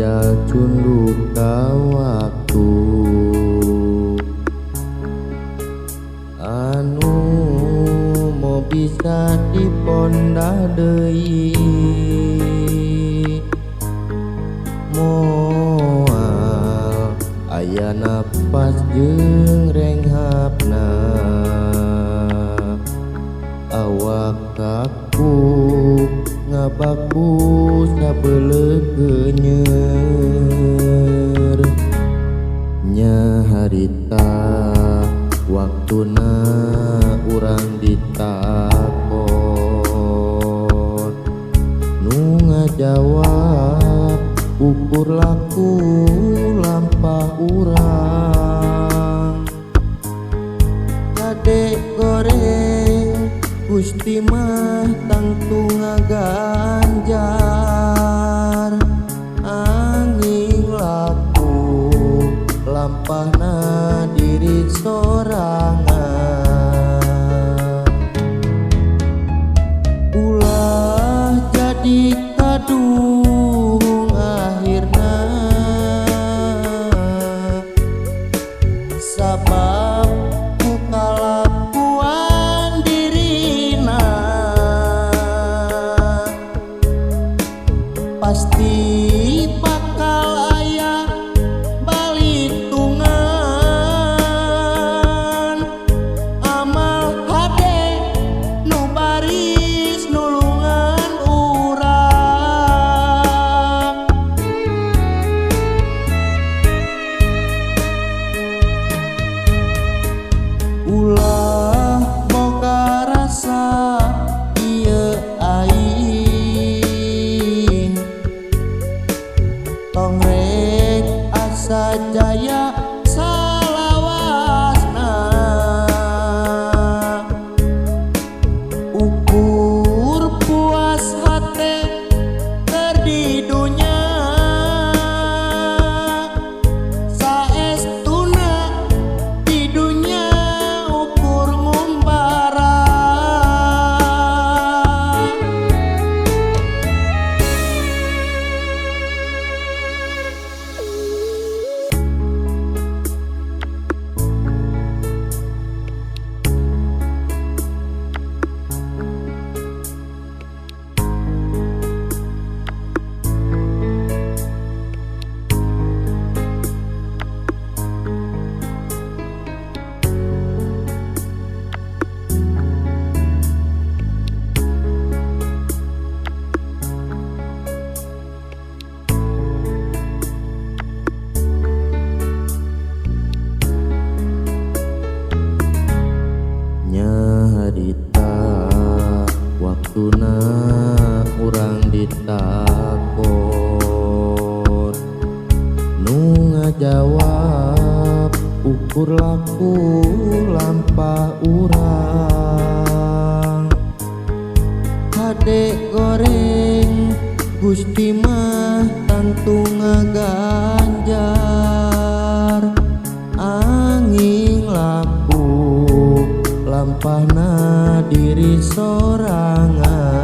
Jajal cunduk ka waktu anu mo bisa dipondah deui moal aya napas jeung renghapna awak kaku ngabaku sabeleuh keunyer nya harita waktuna urang ditakon nu ngajawab ukur laku lampah urang kade goreng Gusti mah tangtu ngaganjar angin laku lampahna diri sorangan ulah jadi kadung akhirna sabab ku kalakuan dirina pasti bakal aya balitungan amal hade nu baris nulungan urang ulah boga rasa ieu aing tong rek asa jaya salawasna ukur puas hate keur di dunya saestuna di dunya ukur ngumbara harita waktuna urang ditakon nu ngajawab ukur laku lampah urang hade goreng Gusti mah tangtu ngaganjar angin laku lampahna diri sorangan.